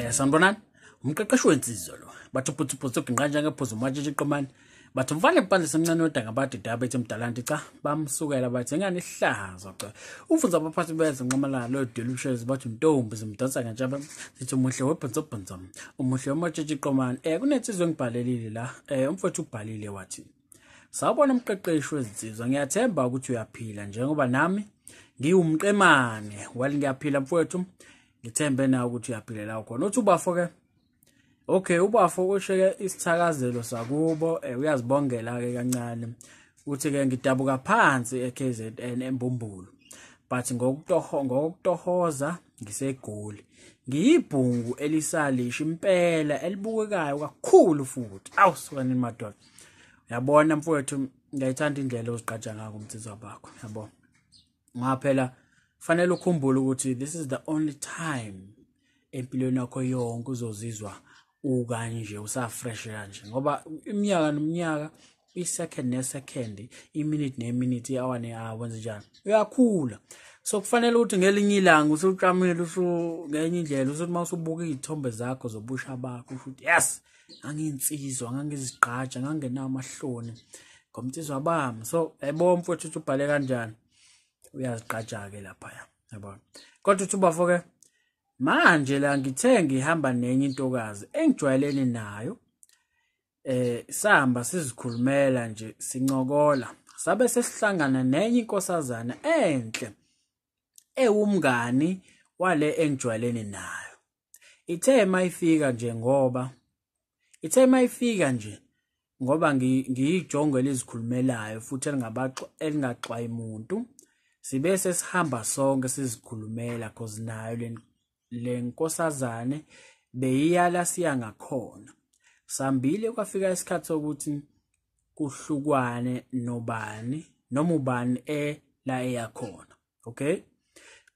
Sanibonani. Umqeqeshi wensizwa lo. Bathi uphuthu ginqa njengephuzu umatshitshi iqomane. Bathi umfana empandle semncane wedanga bathi dabethi emdalanti cha bamsukela bathi engane ihlazo cha. Ufunza abaphathi beze nqamalala lo dela ushezi bathi untombi zimdansa ngentshaba sithi umuhle webhonzo bhonzo. Umuhle umatshitshi iqomane. Kunensizwa engibhalelile la. Umfowethu ubhalile wathi sawubona umqeqeshi wezinsizwa, ngiyathemba ukuthi uyaphila njengoba nami ngiwumqemane. Well, ngiyaphila mfowethu, ngithembe nawe ukuthi uyaphila la khona. Uthi ubafo ke, okay, ubafo usheke isithakazelo sakubo, uyazibongela ke kancane. Uthi ke ngidabuka phansi eKZN eMbumbulu, but ngokutohoza ngiseGoli. Ngiyibhungu elisalisha impela elibukekayo kakhulu futhi. Awu sukani madoda. Uyabona mfowethu, ngiyayithanda indlela ozigqaja ngakho umnsizwa bakho, yabo. Ngoba phela fanele ukhumbule ukuthi this is the only time empilweni yakho yonke uzozizwa ukanje, usafresh kanje, ngoba iminyaka neminyaka, i-second ne-second, i-minute ne-minute, i-hour ne-hour, wenze njani, uyakhula. So kufanele ukuthi ngelinye ilanga usuqamile ngenye indlela, usuthi uma usubuka iy'thombe zakho zobusha bakho usho ukuthi yes, ngangiyinsizwa, ngangizigqaja, ngangenawo amahloni ngomnsizwa bami. So yabo mfowethu ukuthi ubhale kanjani, uyazigqaja-ke laphaya, yabona. Kodwa uthi ubafo-ke manje la ngithe ngihamba nenye intokazi engijwayelene nayo, sahamba sizikhulumela nje sincokola, sabe sesihlangana nenye inkosazana enhle ewumngani wale engijwayelene nayo. Ithe mayifika nje ngoba ngiyijongo elizikhulumelayo futhi elingaxwayi muntu, sibe sesihamba sonke sizikhulumela, cause nayo le nkosazane beyiyala siya ngakhona. Sambile kwafika isikhathi sokuthi kuhlukwane nobani noma ubani la eyakhona. Okay,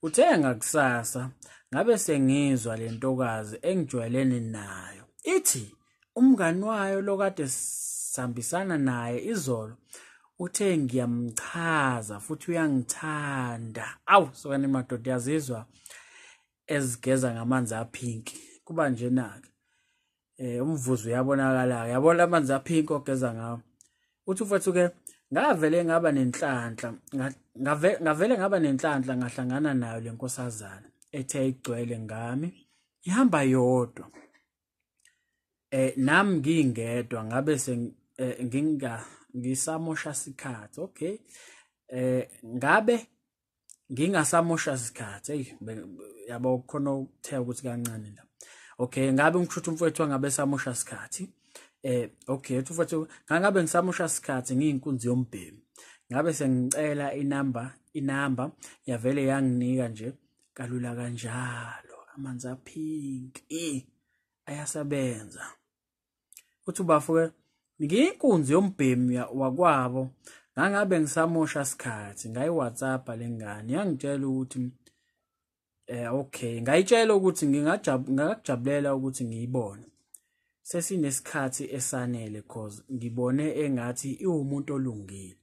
uthe ngakusasa ngabe sengizwa le ntokazi engijwayelene nayo ithi umngani wayo lokade sihambisana naye izolo uthe ngiyamchaza futhi uyangithanda. Awu sokani madoda, yazizwa ezigeza ngamanzi aphinki. Kuba njena-ke umvuzo uyabonakala, yabona amanzi aphinki ogeza ngawo. Uthi mfowethu ke ngavele ngaba nenhlanhla, ngavele ngaba nenhlanhla ngahlangana nayo le nkosazana ethe igcwele ngami, ihamba yodwa. Nami ngingedwa ngabe ngisamosha sikhathi. Okay, ngabe ngingasamosha sikhathi. Hey, yabo khona ukuthe ukuthi kancane la. Okay, ngabe ngishutha umfowethu ngabe samosha sikhathi. Okay, uthi mfowethu ngabe ngisamosha sikhathi ngiyinkunzi yombhemi. Ngabe sengicela inamba yavele yanginika nje kalula kanjalo. Amanzi aphinki ayasebenza. Uthi ubafo ke ngiyinkunzi yombhemi wakwabo, ngangabe ngisamosha sikhathi ngayi WhatsApp lengane yangitshela ukuthi okay, ngayitshela ukuthi ngingajabulela ukuthi ngiyibone sesinesikhathi esanele, cause ngibone engathi iwumuntu olungile.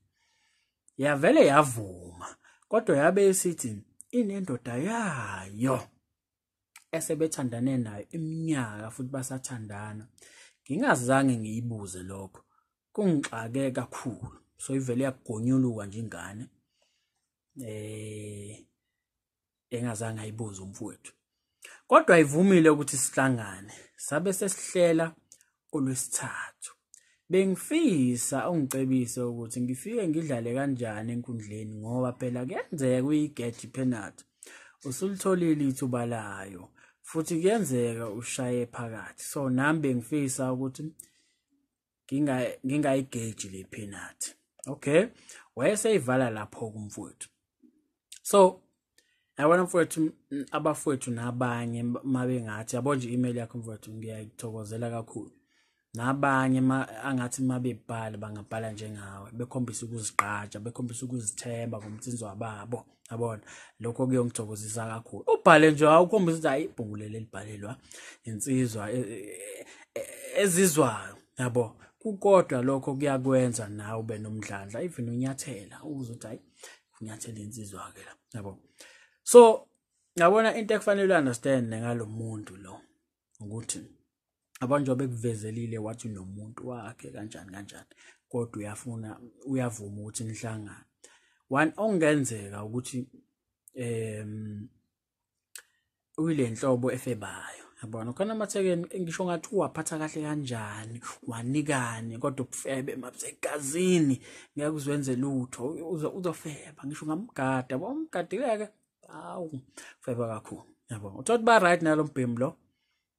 Yavele yavuma, kodwa yabe isithi inendoda yayo esebethandane nayo iminyaka futhi basathandana. Ngingazange ngiyibuze lokho, kungixake kakhulu. So ivele yakugonyuluka nje ingane engazange ayibuze umfowethu. Kodwa ayivumile ukuthi sihlangane, sabe sesihlela olwesithathu. Bengifisa ungicebise ukuthi ngifike ngidlale kanjani enkundleni, ngoba phela kuyenzeka uyigeje penalty usulitholile ithuba layo futhi kuyenzeka ushaye phakathi. So nami bengifisa ukuthi ngingayigeji le penalty. Okay, wayeseyivala lapho kumfowethu. So yabona mfowethu, abafowethu nabanye mabengathi yabo nje email yakho mfowethu ngiyayithokozela kakhulu. Nabanye angathi mabebhala bangabhala njengawe, bekhombisa ukuzigqaja, bekhombisa ukuzithemba ngomtsinzwa babo, yabona. Lokho kuyongithokozisa kakhulu. Ubhale nje awukhombisa ukuthi hayi ibhungu leli elibhalelwa insizwa ezizwayo, yabo. Kukodwa lokho kuyakwenza nawe ube nomdlandla, even unyathela uze uthi hayi unyathela insizwa ke la, yabo. So yabona into ekufanele understand ngalomuntu lo. Ukuthi abantu bekuvezelile wathi nomuntu wakhe kanjani kanjani, kodwa uyafuna uyavuma ukuthi nihlangane. One ongenzeka ukuthi uyilenhlobo efebayo, yabona khona amathekeni ngisho ngathi uwaphatha kahle kanjani wanikani, kodwa ubufebe mabusegazini ngeke uzwenze lutho, uzofeba ngisho ungamgada, yabo umgadileke awu feba kakhulu, yabo. Uthola ba right nalo mbhemu lo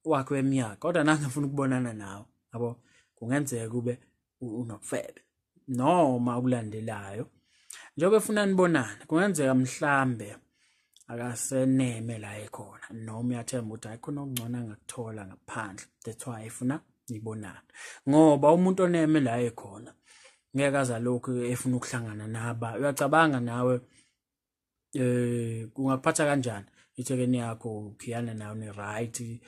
wakhe weminyaka, kodwa nange ngifuna ukubonana nawe, yabo kungenzeka kube unobufebe noma ukulandelayo. Njengoba efuna nibonane, kungenzeka mhlambe akaseneme la ekhona, noma uyathemba ukuthi hayi khona okungcono angakuthola ngaphandle, that's why efuna nibonane. Ngoba umuntu oneme la ekhona ngeke aza lokhu efuna ukuhlangana naba. Uyacabanga nawe kungakuphatha kanjani ithekeni yakho ukhiyana nawe ni right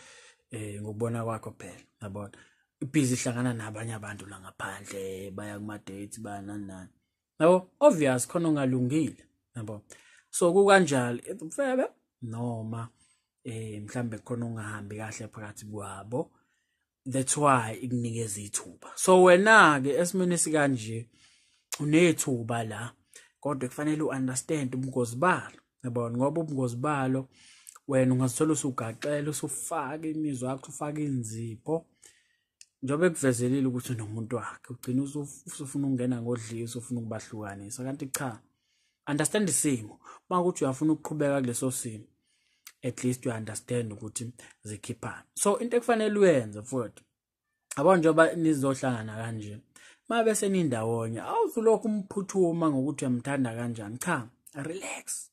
ngokubona kwakho phela, yabona ibhizi ihlangana nabanye abantu la ngaphandle, baya kuma dates baya nani nani, yabo obvious khona ongalungile, yabo. So kukanjalo ubufebe noma mhlambe khona ungahambi kahle phakathi kwabo, that's why ikunikeza ithuba. So wena ke esimeni esikanje unethuba la, kodwa kufanele uunderstand ubungozi balo, yabona, ngoba ubungozi balo wena ungazithola usugaxela usufaka imizwa yakho, ufaka inzipho, njengoba ekuvezelile ukuthi unomuntu wakhe, ugcina usufuna ukungena ngodliso, usufuna ukubahlukanisa. Kanti cha, understand isimo. Makuthi uyafuna ukuqhubeka kuleso simo, at least you understand ukuthi zikhiphana. So into ekufanele uyenze futhi, yabo njengoba nizohlangana kanje, mabe senindawonye, awuzulokhu umphuthuma ngokuthi uyamthanda kanjani. Cha, relax,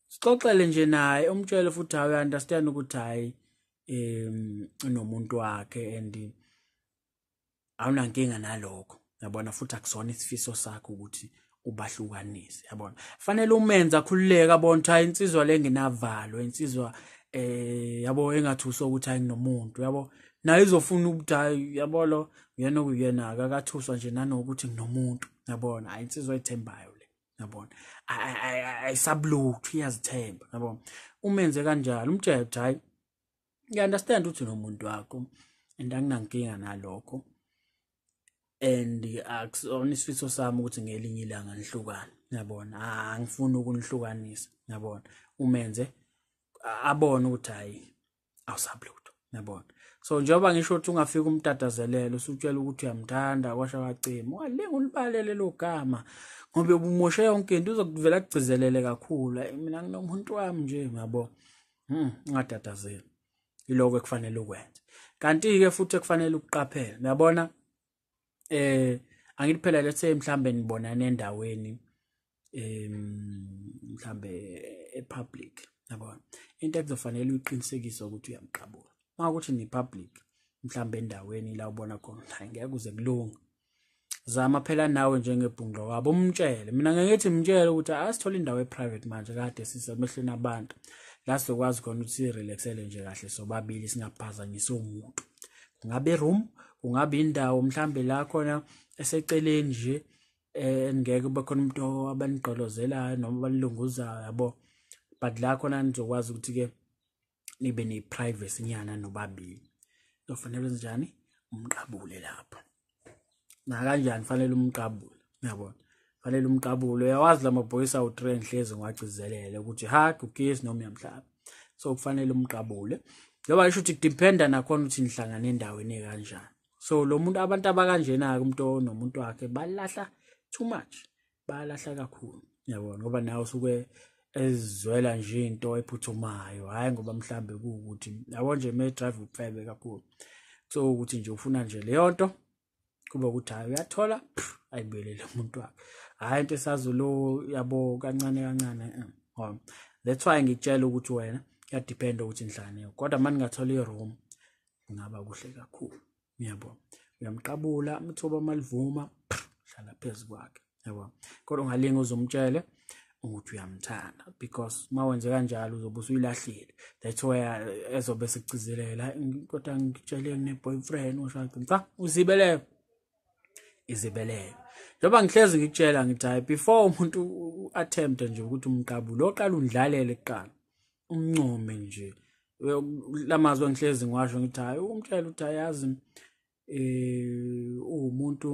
sixoxele nje naye, umtshele futhi hayi understand ukuthi hayi unomuntu wakhe and awunankinga nalokho, yabona, futhi akusona isifiso sakho ukuthi ubahlukanise, yabona. Fanele umenze akhululeke, abone ukuthi hayi insizwa le nginavalo, insizwa yabo engathuswa ukuthi hayi nginomuntu, yabo, naye izofuna ukuthi hayi yabo lo uyena okuyena akakathuswa nje nanokuthi nginomuntu, yabona, hayi insizwa ethembayo le, yabona, ayisabulutho, iyazithemba, yabona. Umenze kanjalo, umtshele ukuthi hayi ngiya-understand ukuthi unomuntu wakho and anginankinga nalokho, and akusona isifiso sami ukuthi ngelinye ilanga nihlukane, yabona, angifuni ukunihlukanisa, yabona. Umenze abone ukuthi hayi awusabulutho, yabona. So njengoba ngisho ukuthi ungafika umtatazelelo usutshela ukuthi uyamthanda kwasha kwacima, ungalinge ulibalele lo gama ngoba ubumoshe yonke into, uzokuvela kugcizelele kakhulu, mina nginomuntu wami nje, yabo. Ungatatazeli, iloko ekufanele ukwenze. Kanti ke futhi ekufanele ukuqaphela, uyabona, angithi phela let's say mhlambe nibonana endaweni mhlambe epublic, yabona, into ekuzofanele uyiqinisekise ukuthi uyamqabula. Makuthi ni public mhlambe endaweni la ubona khona hayi ngeke kuze kulunge, zama phela nawe njengebhunglo wabo umtshele. Mina ngithi mtshele ukuthi asithole indawo eprivate manje, kade sisemehlweni abantu la sizokwazi khona ukuthi sirelaxele nje kahle sobabili, singaphazanyisi umuntu. Kungabe room, kungabe indawo mhlambe la khona eseceleni nje engeke kube khona umuntu abanigqolozelayo noma abanilunguzayo, yabo, but la khona nizokwazi ukuthi ke nibe ne privacy nyana nobabili. Kufanele njani umqabule lapho, na kanjani fanele umqabule, uyabona, fanele umqabule. Uyawazi lamabhoyisa awu-3 hlezi ngiwagcizelele ukuthi hug, ukiss noma uyamhlaba, so kufanele umqabule. Njengoba ngisho ukuthi kudependa nakhona ukuthi nihlangane endaweni kanjani. So lo muntu, abantu abakanjena ke umuntu onomuntu wakhe balahla too much, balahla kakhulu, uyabona, ngoba nawe usuke ezizwela nje into ephuthumayo, hayi ngoba mhlambe kuwukuthi yabo nje me drive ubufebe kakhulu. So ukuthi nje ufuna nje leyo nto kube ukuthi hayi uyathola ayibuyelele umuntu wakhe, hayi into esazulu, yabo, kancane kancane. That's why ngikutshela ukuthi wena kuyadependa ukuthi nihlangane, kodwa manje ngathola iroom kungaba kuhle kakhulu, uyabo. Uyamqabula umthoba malivuma, hlala phezulu kwakhe, yabo. Kodwa ungalinge uzomtshele ukuthi uyamthanda, because mawenze kanjalo uzobe usuyilahlile. That's why ezobe sekugcizelela, kodwa ngitshele ngine boyfriend usho cha, uzibelele izibelele. Njengoba ngihlezi ngikutshela ngithi hayi before umuntu attempt nje ukuthi umqabule, oqala undlalele kuqala, umncome nje, Lamazwi engihlezi ngiwasho ngithi hayi, umtshela ukuthi ayazi uwumuntu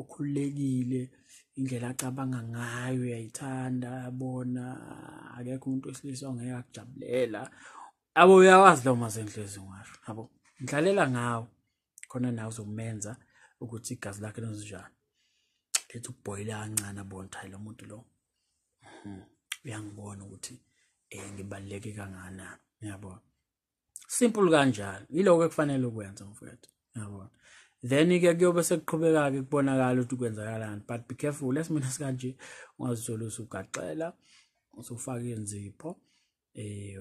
okhululekile, indlela acabanga ngayo uyayithanda, yabona akekho umuntu wesilisa ongeke akujabulela. Yabo, uyawazi lawo mazwi engihlezi ngiwasho, yabo. Ngidlalela ngawo khona nawe uzomenza ukuthi igazi lakhe lenze njani, lethi ukubhoyila kancane, abone ukuthi hayi lo muntu lo uyangibona ukuthi ngibaluleke kangakanani, uyabona. Simple kanjalo, yiloko ekufanele ukwenza mfowethu, uyabona. Then-ke kuyobe sekuqhubeka-ke kubonakala ukuthi kwenzakalani, but be careful esimeni esikanje, ungazitholi usugaxela, usufaka inzipho,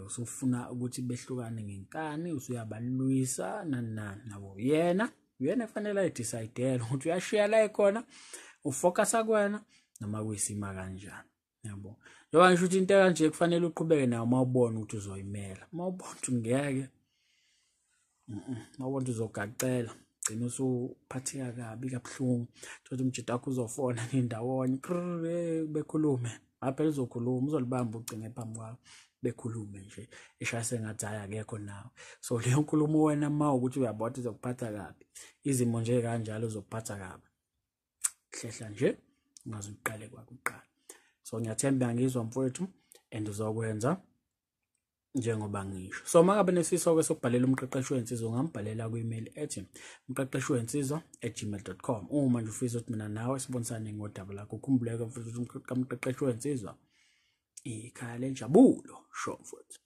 usufuna ukuthi behlukane ngenkani, usuyabalwisa nani nani, yabo. Yena uyena kufanele ayi-decide-ele ukuthi uyashiya la ekhona, ufocusa kuwena noma kuyisima kanjani, yabo. Njengoba ngisho ukuthi into ekanje kufanele uqhubeke nayo uma ubona ukuthi uzoyimela, uma ubona ukuthi ngeke, uma ubona ukuthi uzogacela, gcina usuphatheka kabi kabuhlungu, thola umjita wakho uzofona nindawonye bekhulume, phela uzokhuluma, uzolibamba ucingo phambi kwakho bekhulume nje, eshaya sengathi hhayi akekho nawe. So leyo nkulumo wena uma ukuthi uyabona ukuthi izokuphatha kabi, izimo nje kanjalo uzokuphatha kabi, hlehla nje ungaze uqale kwakuqala. So ngiyathemba ngizwa mfowethu, and uzokwenza njengoba ngisho. So uma ngabe nesifiso-ke sokubhalela umqeqeshi wensizwa, ungambhalela kwi-email ethi umqeqeshi wensizwa@gmail.com. Uma nje ufisa ukuthi mina nawe sibonisane ngodaba lakho, ukhumbuleke mfowethu ukuthi umqeqeshi wensizwa ikhaya lenjabulo. Sho mfowethu.